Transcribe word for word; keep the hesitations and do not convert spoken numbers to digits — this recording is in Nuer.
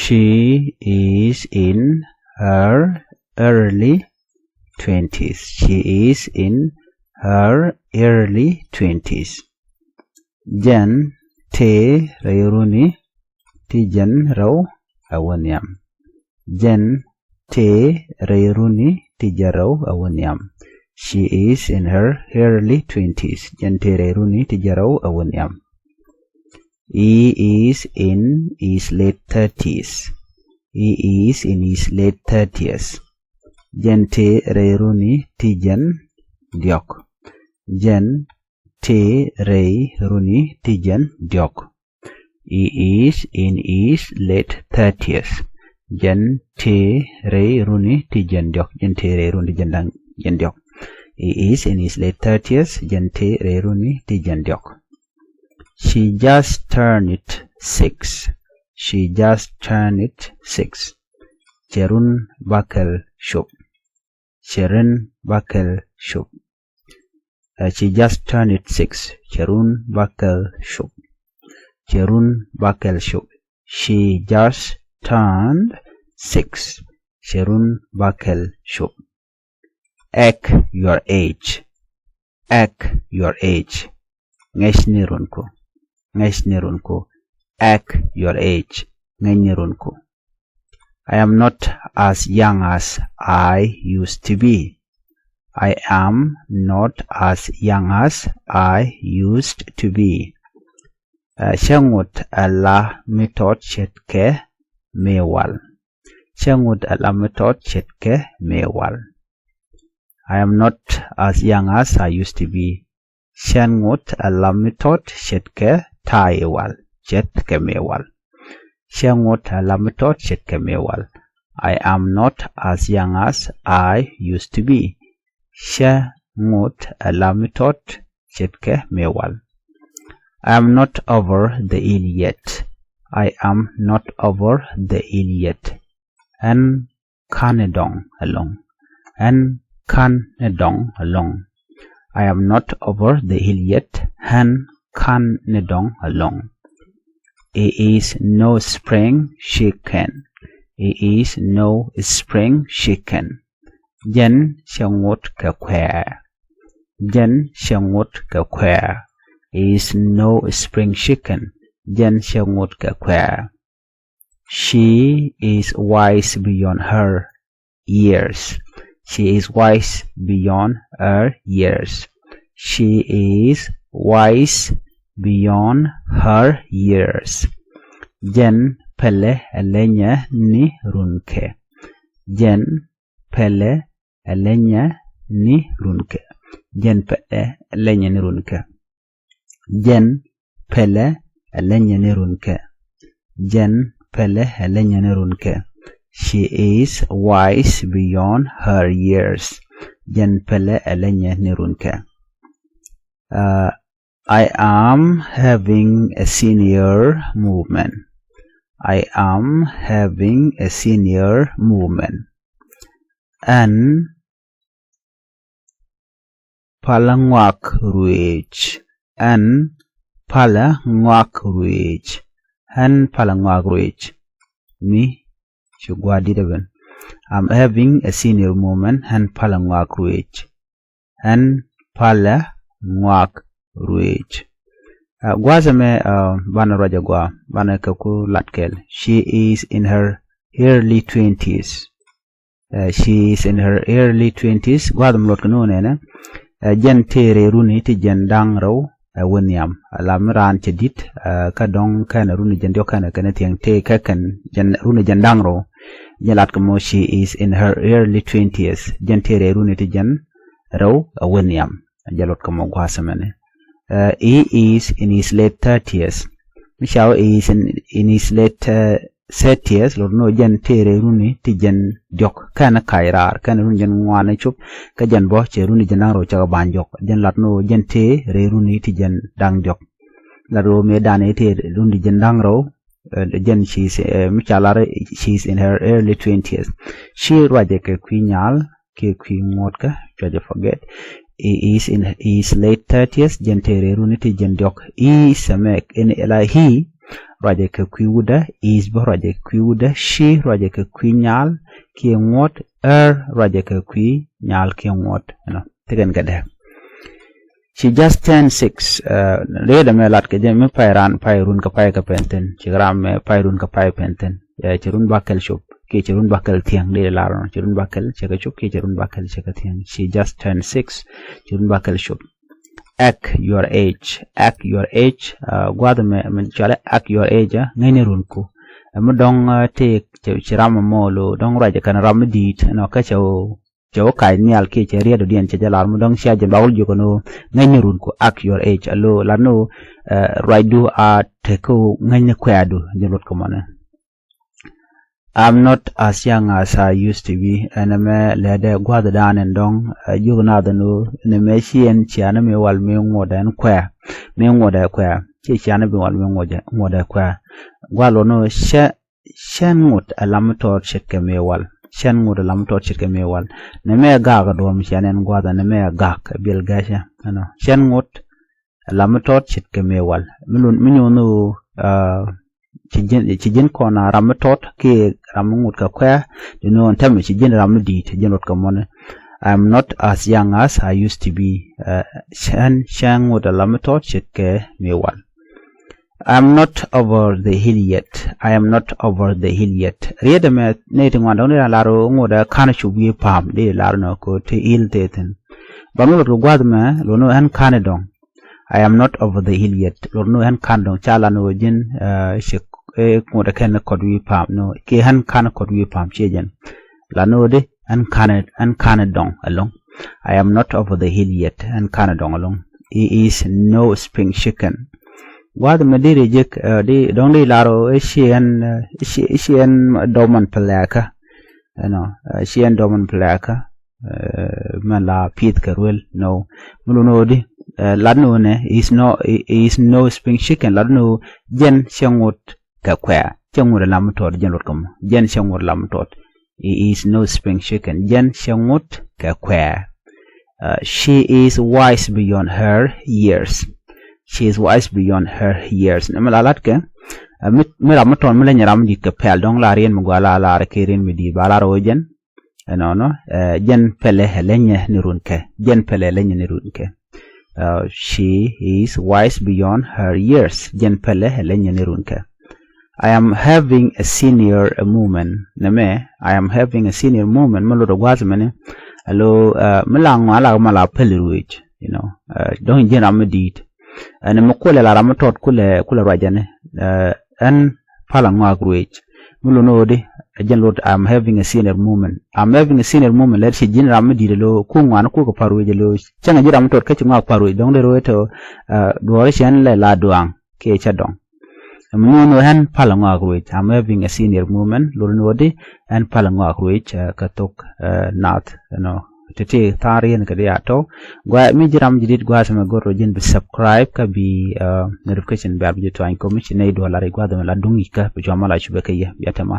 She is in her early twenties. She is in her early twenties. Jɛn tëë rɛy runi ti jiɛn rɛw ɛ wä nhiam. Jɛn tëë rɛy runi ti jiɛn rɛw ɛ wä nhiam. She is in her early twenties. Jɛn tëë rɛy runi ti jiɛn rɛw ɛ wä nhiam. He is in his late thirties. He is in his late thirties. Jɛn tëë rɛy runi ti jiɛn diɔ̱k. Jɛn tëë rɛy runi ti jiɛn diɔ̱k. He is in his late thirties. Jɛn tëë rɛy runi ti jiɛn diɔ̱k. Jɛn tëë rɛy runi ti jiɛn da̱ŋ, jiɛn diɔ̱k. He is in his late thirties. Jɛn tëë rɛy runi ti jiɛn diɔ̱k. She just turned six. She just turned six. Cɛ run bäkɛl cop. Cɛ run bäkɛl cop. Uh, she just turned six. Cɛ run bäkɛl cop. Cɛ run bäkɛl cop. She just turned six. Cɛ run bäkɛl cop. Act your age. Act your age. Ŋäcni runku. Ŋäcni runku. Act your age. Ŋäcni runku. I am not as young as I used to be. I am not as young as I used to be. Uh, cä ŋot ala mi tɔt ce̱tkɛ mi wal. Cä ŋot ala mi tɔt ce̱tkɛ mi wal. I am not as young as I used to be. Cä ŋot ala mi tɔt ce̱tkɛ ta̱a̱ i̱ wal. Ce̱tkɛ mi wal. Cä ŋot ala mi tɔt ce̱tkɛ mi wal. I am not as young as I used to be. Cä ŋot ala mi tɔt ce̱tkɛ mi wal. I am not over the hill yet. I am not over the hill yet. Ɣän /ka̱n dɔ̱ŋ ɛlɔ̱ŋ. Ɣän /ka̱n dɔ̱ŋ ɛlɔ̱ŋ. I am not over the hill yet. Ɣän /ka̱n dɔ̱ŋ ɛlɔ̱ŋ. He is no spring chicken. He is no spring chicken. Jɛn /cɛ ŋot kɛ kuɛ̈ɛ̈. Jɛn /cɛ ŋot kɛ kuɛ̈ɛ̈. He is no spring chicken. Jɛn /cɛ ŋot kɛ kuɛ̈ɛ̈. She is wise beyond her years. She is wise beyond her years. She is wise beyond her years. Jɛn pälɛ ɛ lɛnyɛ ni runkɛ. Jɛn pälɛ ɛ lɛnyɛ ni runkɛ. Jɛn pälɛ ɛ lɛnyɛ ni runkɛ. Jɛn pälɛ ɛ lɛnyɛ ni runkɛ. Jɛn pälɛ ɛ lɛnyɛ ni runkɛ. She is wise beyond her years. Jɛn pälɛ ɛ lɛnyɛ ni runkɛ. Uh, I am having a senior moment. I am having a senior moment. Ɣän palä ŋɔak ruëëc. Ɣän palä ŋɔak ruëëc. Ɣän palä ŋɔak ruëëc. Mi ci gua̱a̱r di̱t ɛ ben. I'm having a senior moment. Ɣän palä ŋɔak ruëëc. Ɣän palä ŋɔak ruëëc. Uh, gua̱a̱th ɛmɛ, uh, banɛ ruac ɛ gɔaa, banɛ kɛ ku lat kɛɛl. She is in her early twenties. Uh, she is in her early twenties. Gua̱a̱th ɛmɛ luɔt kɛ ni wä nɛnɛ. Uh, jɛn tëë rɛy runi ti jiɛn da̱ŋ rɛw ɛ wä nhiam. Ala mi raan cɛ di̱t, uh, kä dɔ̱ŋ kɛnɛ runi jiɛn diɔ̱k kɛnɛ kɛnɛ thiɛŋ tëë kɛ kɛn jiɛn runi jiɛn da̱ŋ rɛw. Jɛn lat kɛ mɔ, she is in her early twenties. Jɛn tëë rɛy runi ti jiɛn rɛw ɛ wä nhiam. Jɛ luɔt kɛ mɔ gua̱a̱th ɛmɛni. Uh, he is in his late thirties. Mi ca wee he is in, in his late, uh, thirties, luɔt ni ɣöö jɛn tëë rɛy runi ti jiɛn diɔ̱k. Kɛn kac raar, kɛn runi jiɛn ŋuan cop, kä jɛn bä cɛ runi jiɛn da̱ŋ rɛw cɛ kɛ ba̱ny jɔk. Jɛn lat ni ɣöö jɛn tëë rɛy runi ti jiɛn da̱ŋ diɔ̱k. Lat ɣöö mëë dan i̱ tëë runi jiɛn da̱ŋ rɛw, uh, jɛn she is, uh, mi ca lar she is in her early twenties. Ci ruacɛ kɛ kui̱ nyal, kɛ kui̱ ŋuɔ̱tkä, cuacɛ forget. He is in his late thirties, jɛn tëë rɛy runi ti jiɛn diɔ̱k. He is a male, in, la he ruacɛ kɛ kui̱ wutdä. Is bä ruacɛ kɛ kui̱ wutdä. She ruacɛ kɛ kui̱ nyal kiɛ ŋuɔ̱t. Her ruacɛ kɛ kui̱ nyal kiɛ ŋuɔ̱t. Ɛnɔ, tekɛn kɛ dee. Ci just turned six. Riet ɛmɛ lat kɛ jɛ mi pay ran pay run kɛ pay kɛ pɛn thi̱n. Ci ram mɛ pay run kɛ pay pɛn thi̱n. Ci run bakɛl cop kiɛ ci run bakɛl thiäŋ, dee lar nɔ. Ci run bakɛl cɛ kɛ cop kiɛ ci run bakɛl cɛ kɛ thiäŋ. Ci just turned six. Ci run bakɛl cop. Act your age. Act your age. Gua̱th mɛ, mɛ cualɛ act your age, ŋäcni runku. Ɛmɛ dɔ̱ŋ tëë ci ram mɔ lo dɔ̱ŋ ruac kɛn ram mi di̱i̱t, ɛnɔ, kä cɛ wä cɛ wä kac nhial kiɛ cɛ riet dɔ̱diɛn cɛ jɛ lar mi dɔ̱ŋ cia jɛ luak wä jiök ni ɣöö ŋäcni runku, act your age. Alo lat ni ɣöö ruacdu a tekä ɣöö ŋäcni kuɛ̈ɛ̈du, jɛ luɔt kɛ mɔnɛ. I'm not as young as I used to be. Ɛn ɛmɛ lɛtdɛ gua̱thdan ɛn dɔ̱ŋ jiök nath ɛn ɣöö ɛn ɛmɛ ci ɛn cianɛ mi wal mi ŋuɔ̱t ɛn kuɛ̈ɛ̈, mi ŋuɔ̱t ɛ kuɛ̈ɛ̈, ci cianɛ mi wal mi ŋuɔ̱t ɛ kuɛ̈ɛ̈. Gua̱th luɔt ni ɣöö cɛ cɛn ŋot ɛ lam mi tɔɔt ce̱tkɛ mëë wal. Cɛn ŋot ɛ lam mi tɔɔt ce̱tkɛ mëë wal. Nɛmɛ ɛ gak ɛ duɔ̱ɔ̱m ciɛ nɛn gua̱a̱th ɛ nɛmɛ ɛ gak ɛ biɛl gɛcɛ. Ɛnɔ, cɛn ŋot ɛ lam mi tɔɔt ce̱tkɛ mëë wal. Mi lun mi nyuun ni ɣöö ci ji̱n, ci ji̱n kɔn a ram mi tɔɔt kiɛ ram mi ŋot kɛ kuɛ̈ɛ̈. Di ni ɣöö ɛn tɛmɛ ci ji̱n ram mi di̱i̱t, ji̱n luɔt kɛ mɔni. I'm not as young as I used to be. Cɛn, cɛn ŋot ɛ lam mi tɔɔt ce̱tkɛ mëë wal. I'm not over the hill yet. I am not over the hill yet. Riet ɛmɛ nɛy ti ŋuan dɔ̱ŋ ni ran lar ŋot ɛ ka̱n cup wi̱i̱ pa̱a̱m, di lar nɔ ko ti hill tëë thi̱n. Ba mi lot kɛ gua̱th mɛ lot ni ɛn ka̱n dɔ̱ŋ. I am not over the hill yet. Lot ni ɛn ka̱n dɔ̱ŋ, ca lan wä ji̱n cik ŋot ɛ kɛn kɔt wi̱i̱ pa̱a̱m, nɔ kiɛ ɛn ka̱n kɔt wi̱i̱ pa̱a̱m, ciɛ jɛn. Lan ni wä di ɛn ka̱n, ɛn ka̱n dɔ̱ŋ ɛlɔ̱ŋ. I am not over the hill yet. Ɛn ka̱n dɔ̱ŋ ɛlɔ̱ŋ. He is no spring chicken. Gua̱a̱th mɛ deri jek di dɔ̱ŋ di lar ɣöö ci ɛn, ci ɛn dɔmɔn pɛlɛkä. Ɛnɔ, ci ɛn dɔmɔn pɛlɛkä. Mɛ la pi̱th kɛ ruel, no. Mi lun ɣöö di lat ni ɣöö nɛ is no, is no spring chicken, lat ni ɣöö jɛn cɛ ŋot kɛ kuɛ̈ɛ̈. Cɛ ŋot ɛ lam mi tɔɔt, jɛn luɔt kɛ mɔ. Jɛn cɛ ŋot lam mi tɔɔt. He is no spring chicken. Jɛn cɛ ŋot kɛ kuɛ̈ɛ̈. She is wise beyond her years. She is wise beyond her years. Nɛmɛ la lat kɛ mi ram mi tɔɔt mi leny ram mi di̱i̱t kɛ pɛl, dɔ̱ŋ la rien mi gɔaa la lar kɛ rien mi di̱i̱t ba lar ɣöö jɛn. Ɛnɔnɔ, jɛn pɛlɛ ɛ lenyɛ ni runkɛ. Jɛn pɛlɛ ɛ lenyɛ ni runkɛ. She is wise beyond her years. Jɛn pɛlɛ ɛ lenyɛ ni runkɛ. I am having a senior moment. Nɛmɛ, I am having a senior moment. Mi lot ɛ gua̱a̱th mɛni. Alo, mi la ŋɔa la ma la päl ruëëc. You know, dɔ̱ŋ ji̱n ram mi di̱i̱t. Ɛn mi kulɛ la ram mi tɔt kulɛ, kulɛ ruac ɛn. Ɛn palä ŋɔak ruëëc. Mi lot ni ɣöö di, ɛ jɛn lot, I'm having a senior moment. I'm having a senior moment lɛt ci ji̱n ram mi di̱i̱t alo ku ŋuan ku kɛ pa̱r ruëëc alo. Cäŋɛ ji̱ ram mi tɔt kä ci ŋɔak pa̱r ruëëc, dɔ̱ŋ dee ruëëc tɔ duɔ̱ɔ̱ri cɛ ɛn lɛ la duaŋ kiɛ cɛ dɔŋ. Ɛm nyuɔn ɣöö ɛn palä ŋɔak ruëëc. I'm having a senior moment. Lot ni ɣöö di ɛn palä ŋɔak ruëëc kɛ thok naath. Ɛnɔ, ti̱ti̱ tha̱a̱ŋ rien kɛ di a tɔ̱. Gua̱a̱ mi ji̱ ram ji̱ di̱t gua̱a̱ sɛmɛ go̱r rɔ ji̱n bi subscribe kä bi notification bell bi ji̱ tuany komi ci nɛy duɔl lar i̱ gua̱a̱ dhɛmɛ la duŋ i̱kä bi cuam ala cupɛ kɛ yɛ. Bia tɛma.